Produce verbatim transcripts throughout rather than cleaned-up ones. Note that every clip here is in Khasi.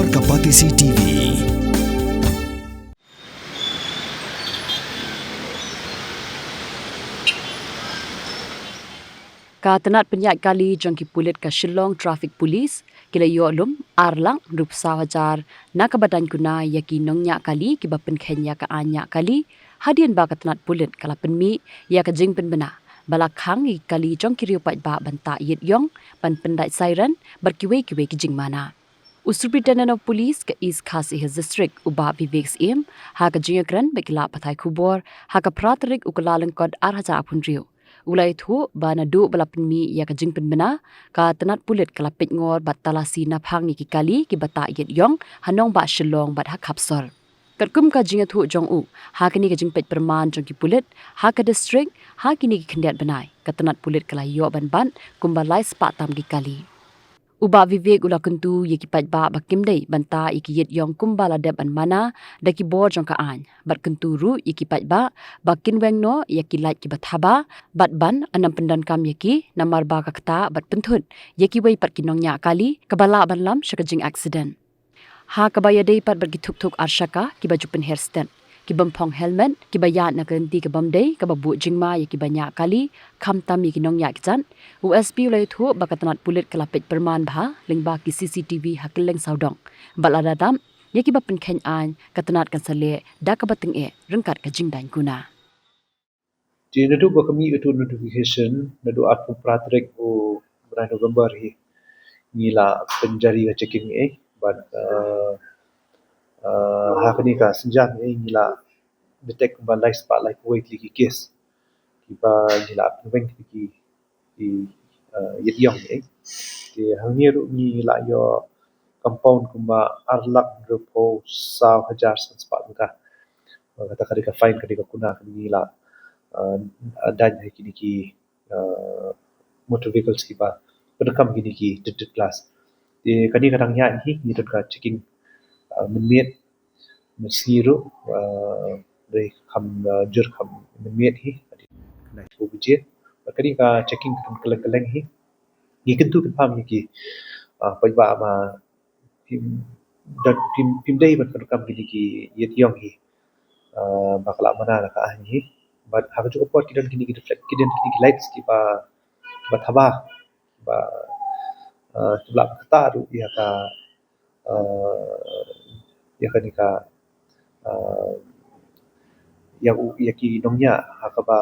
Ka Batesi T V. Ka tnat pynïaid kali jong ki pulit ka Shillong Traffic Police ki la ïoh lum ar lak hynriew phew saw hajar na kaba dang kuna ïa ki nongñiah kali kiba pynkheiñ ïa ka aiñ ñiah kali hadien ba ka tnat pulit ka la pynmih ïa ka jingpynbna ba la khang ïa ki kali jong ki riew paidbah ban tah ïit ïong, ban pyndait siren bad kiwei kiwei ki jingmana. U Superintendent of Police ka East Khasi Hills District, u Bah Vivek Syiem, ha ka jingïakren bad ki lad pathai khubor ha ka phra tarik u Kyllalyngkot ar hajar arphew hynriew, u la ïathuh ba naduh ba la pynmih ïa ka jingpynbna, ka tnat pulit ka la peit ngor bad talasi naphang ïa ki kali kiba tah ïit ïong ha nongbah Shillong bad ha khap sor. Katkum ka jingïathuh jong u, ha kane ka jingpeit pyrman jong ki pulit ha ka district ha kine ki khyndiat bnai, ka tnat pulit ka la ïoh ban bat kumba lai spah tam ki kali. U Bah Vivek u la kyntu ïa ki paidbah ba kim dei ban tah ïa ki ïit ïong kumba la dep ban mana da ki bor jong ka aiñ, bad kyntu ruh ïa ki paidbah ba kin weng noh ïa ki light kiba thaba bad ban ym pyndonkam ïa ki, namar ba ka ktah bad pynthut ïa kiwei pat ki nongñiah kali, kaba lah ban lam sha ka jingaccident. Ha kaba ïadei pat bad ki thuk thuk ar shaka kiba ju pynher stet, ki bym phong helmet, kiba ïaid na ka lynti ka bym dei, kaba buh jingma ïa kiba ñiah kali, khamtam ïa ki nongñiah kjat, u S P u la ïathuh ba ka tnat pulit ka la peit pyrman bha lyngba ki C C T V ha kylleng sawdong, bad lada dap ïa kiba pynkheiñ aiñ, ka tnat kan sa leh da kaba tyngeh ryngkat ka jingdaiñ kuna. Te naduh ba ka mih utu notification, naduh arphew phra tarik u bnai November hi, ngi la pynjari ka checking, eh, bad, eh, eh, ha kane ka sienjam, eh, ngi la detect kumba lai spah laiphew wei tylli ki case kiba ngi la pynweng ki, ki, eh, ïit ïong, eh. Te hangne ruh ngi la ïoh compound kumba ar lak hynriewphew saw hajar san spah tyngka. Eh, kata ka dei ka fine, ka dei ka kuna kaba ngi la, eh, daiñ ha kine ki, eh, motor vehicles kiba pyndonkam kine ki tinted glass. Te kane ka dang ïaid hi, ngi don ka checking, eh, mynmiet, mynsngi ruh, eh, dei kham, eh, jur kham mynmiet hi, ka dei khyndai baje. Bad kane ka checking ka don kylleng kylleng hi. Ngi kyntu kynpham ïa ki, eh, paidbah ba phim don, phim, phim dei ban pyndonkam kine ki ïit ïong hi, eh, ba ka la mana da ka aiñ hi. Bad ha kajuh ka por ki don kine ki reflect, ki don kine ki lights kiba, kiba thaba, ba, eh, kiba lah ban ktah ruh ïa ka, eh, ïa kane ka, eh, ïa u, ïa ki nongñiah, ha kaba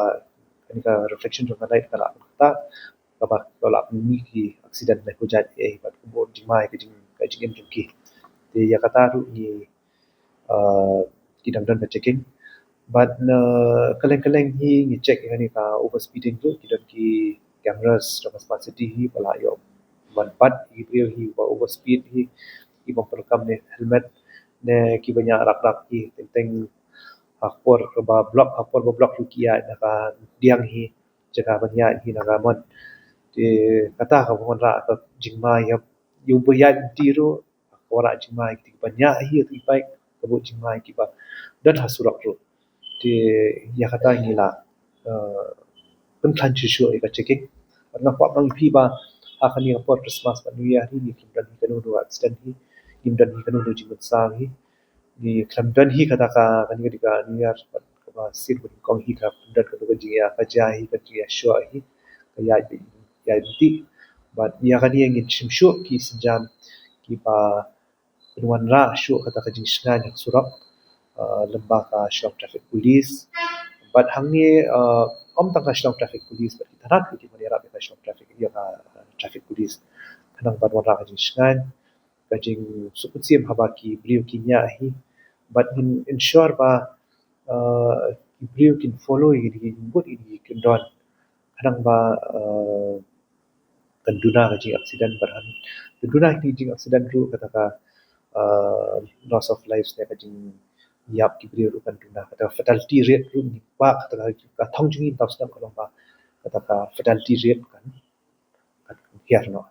kane ka reflection jong ka light ka lah ban ktah, kaba ka lah pynmih ki accident na ka jait, eh, bad ka buh jingma ïa ka jing, ka jingim jong ki. Te ïa kata ruh ngi, eh, ki dang don ka checking. Bad na kylleng kylleng hi ngi check ïa kane ka overspeeding ruh, ki don ki cameras jong ka smart city hi ba la ïoh ban bat ïa ki briew hi ba overspeed hi, ki bym pyndonkam ne helmet ne kiba ñiah rak rak hi, teng teng ha ka por kaba block, ha ka por ba block ruh ki ïaid na ka diang hi, jaka ban ïaid hi na ka mon. Te kata ka wanrah ka jingma ïa, ïa uba ïaid lynti ruh, ka wanrah jingma ïa kito kiba ñiah hi, ïa kito ki bike, ka buh jingma ïa kiba don ha surok ruh. Te ïa kata ngi la, eh, pynkhlaiñ shuh shuh ïa ka checking. Bad nga kwah ban ong ïa phi ba ha kane ka por Christmas bad New Year hi, ngim don hi kano kano accident hi, ngim don hi kano kano jingmynsaw hi. Ngi khlem don hi kata ka, kane ka dei ka New Year bad kaba sien ba nyngkong hi, ka don kano ka jingïa, ka jia hi, ka jingïashoh hi, ka ïaid, ïaid lynti. Bad ïa kane ngin shim shuh ki sienjam kiba pynwanrah shuh kata ka jingshngaiñ ha surok, eh, lyngba ka Shillong Traffic Police. Bad hangne, eh, ym tang ka Shillong Traffic Police, bad ki tharai ki ban ïarap ïa ka Shillong Traffic, ïa ka Traffic Police, khnang ban wanrah ka jingshngaiñ, ka jingsuk mynsiem haba ki briew ki ñiah hi. Bad ngin ensure ba, eh, ki briew kin follow ïa ki, kin bud ïa ki kyndon, khnang ba, eh, kan duna ka jingaccident, bad kan duna ka jingaccident ruh kata ka, eh, loss of lives ne ka jingïap ki briew ruh kan duna, kata ka fatality rate ruh ngi kwah kata ka, ka thong jong ngi mynta u snem ka long ba kata ka fatality rate kan, kan hiar noh.